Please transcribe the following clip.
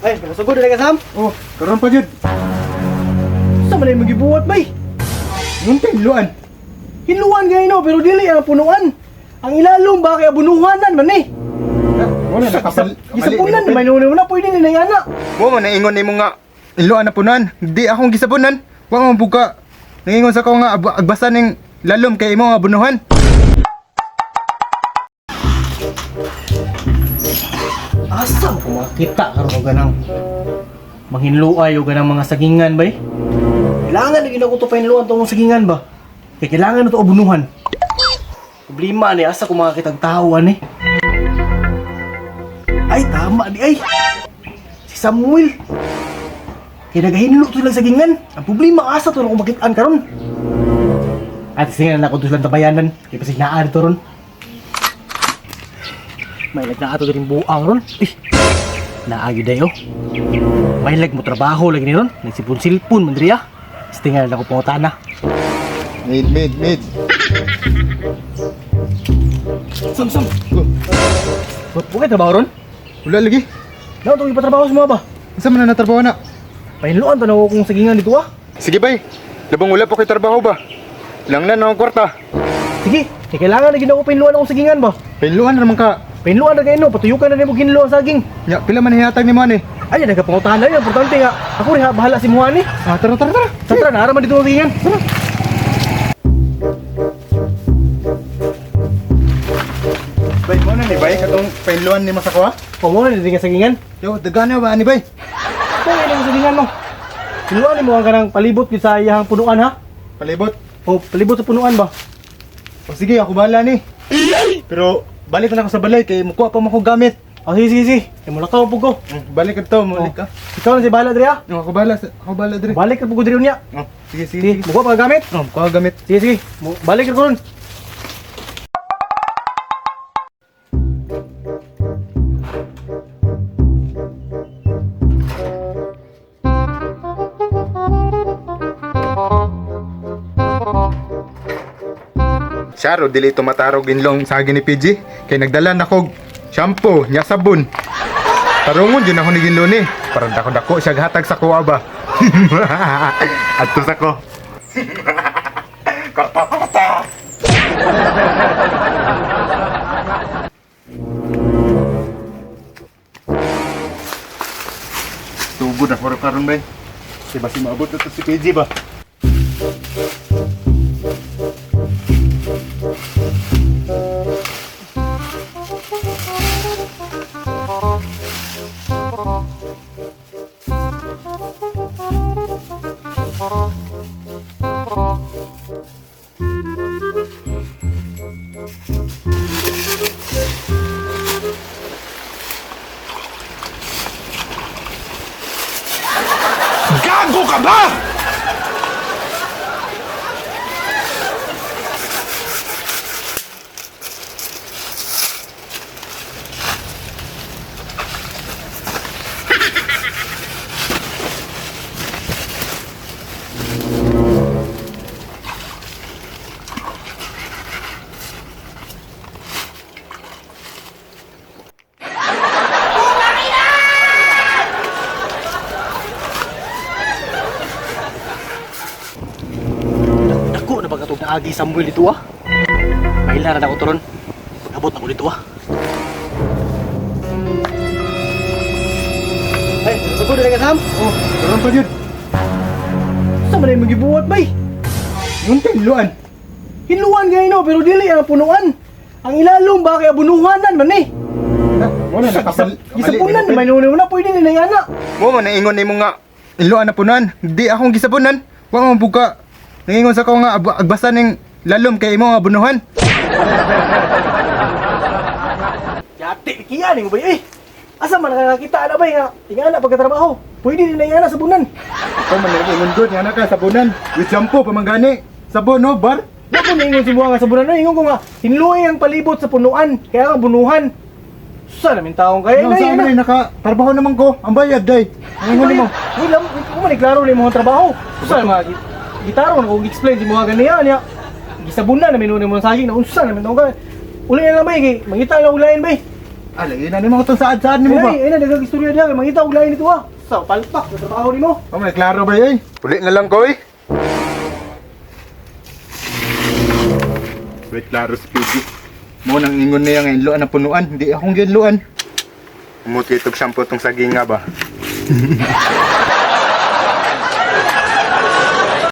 Ay, nakasugod na ka, Sam? Oh, karon pa jud. Sa man ay magibuhat, bay? Yung tinluan. Hinluan gay no, pero dili ang punuan. Ang ilalom ba kay abunuhanan man eh. Wala na kapal. Gisapunan man nuno na pwede ni ana. Mo man naingon nimo nga inluan na punan. Di akong gisabunan. Wa man buka. Nangingon sa ko nga agbasa ning lalom kay imo nga bunuhan. Asa ko makita karon og ganang manghinluay og ganang mga sagingan bay? Kailangan na gid ako to pahinluan tong sagingan ba? Kay kailangan na to abunuhan. Problema ni asa ko makakita og tawo ani. Ay tama di ay. Si Samuel. Kay nagahinlo to lang sagingan. Ang problema asa to na ko makitaan karon. At singan na ako to silang tabayanan. Kay pasig naa dito ron. May lag na ato din buang ron. Eh, naagyo dayo. May lag mo trabaho lagi ni ron. Nagsipon-silpon man diri ah. Stingal na ko pangutana. Mid mid mid. Sam sam. Oh, Wa trabaho ron? wala lagi. Naon tong ipatrabaho sa mga ba? Unsa man na natrabaho na? Pahinluan to na ko kung sagingan dito ah. Sige bay. Labong wala pa kay trabaho ba? Lang na akong kwarta. Sige, kay kailangan na gid ako pahinluan akong sagingan ba? Pinluan ra man ka. Pahinluan na kayo no, patuyukan na nimo ginlo ang saging. Nya pila man hihatag nimo ani? Ay, nagapangutana yun. Importante nga. Ako rin ha, bahala si Muani. Ah, tara tara tara. Tara, naaraman dito ang sagingan. Tara. Bay, mo na ni bay katong painluan nimo sa kuha? Pamuha na din nga sagingan. Yo, dagana ba ani bay? Kaya ang sagingan mo. Hinluan mo ang kanang palibot gyud sa iyang punuan ha. Palibot. O, palibot sa punuan ba? O sige, ako bahala ni. Pero balik na ako sa balay kay mukuha pa mo ko gamit. O, sige, sige, sige. Kay mulakaw po ko. Balik ka to, mulik ka. Ikaw na si bahala diri ha. Oh, ako bahala, ako bahala diri. Balik ka po ko diri unya. Oh, sige, sige. Sige, mukuha pa ka gamit. Oh, mukuha gamit. Sige, sige. Balik ka ko ron. Saro dili tumatarog inlong sa ni PG kay nagdala na kog shampoo, nya sabon. Tarungon jud ako ni ginlo ni. Parang dako-dako siya hatag sa kuha ba. Adto sa ko. Kata kata. Tugod ako karon bay. Kay basi maabot na to si PG ba. Gago ka ba? Dako na ba katong naagi Samuel dito ah? Mahila na ako to ron. Pag-abot ako dito ah. Ay, sugod na ka Sam. Oh, karon pa jud. Sa man ay magibuhat bay? Yung tinluan. Hinluan gay no, pero dili ang punuan. Ang ilalom ba kay abunuhanan man eh. Wala na kapal. Gisapunan man nuno na pwede ni ana. Mo man naingon nimo nga inluan na punan. Di akong gisabunan. Wa man buka. Nangingon sa ko nga agbasa ning lalom kay imo nga bunuhan. Yati kiya ni mo bay eh. Asa man nakakita na bay nga ingana pagkatrabaho. Pwede ni na sa bunan. Ikaw man nag-ingon gud nga ka sabunan. With shampoo pamangani. Sabon no bar. Dako na ingon si Buha nga sa bunan. Ingon ko nga hinluay ang palibot sa punuan. Kaya nga bunuhan. Sa namin taong kaya No, na sa na. man naka trabaho naman ko. Ang bayad day. Ang ingon nimo. Wait lang, ko man klaro ni mo ang trabaho. Sa mga gitaro na kung explain si Buha ganiya niya. Gisabunan namin nuno mo ang saging na unsa namin taong kaya. Uli na lang bay kay mangita na ulain bay. Ah, lagi na nimo itong saad-saad nimo ba? Ay, ay na daghang istorya diha kay mangita og lain nito ah. Sa palpak sa trabaho nimo. Oh, may klaro ba eh? Puli na lang ko eh. Wait, klaro si PG. Mo nang ingon niya nga inloan na punuan. Hindi akong ginloan. Umuti itong shampoo tong saging nga ba?